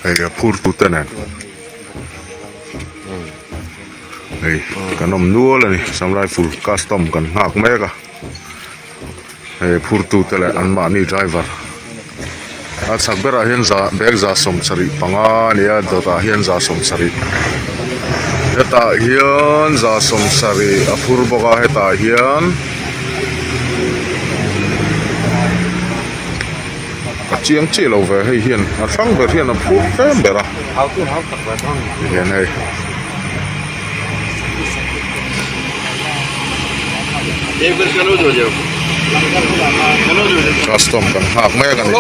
Hei a phur tute nen hei kan awm nual a ni Assam Rifle custom kan nghak mek a hei phur tute leh an mahni driver a chhak berah hian za bag za sawmsarih panga a ni a dawtah hian za sawmsarih hetah hian za sawmsarih a phur bawk a hetah hian. A chiang chiah lo ve hei hian a hrang ber hian a phur tlem ber a tihian hei custom kan nghak mek a ni.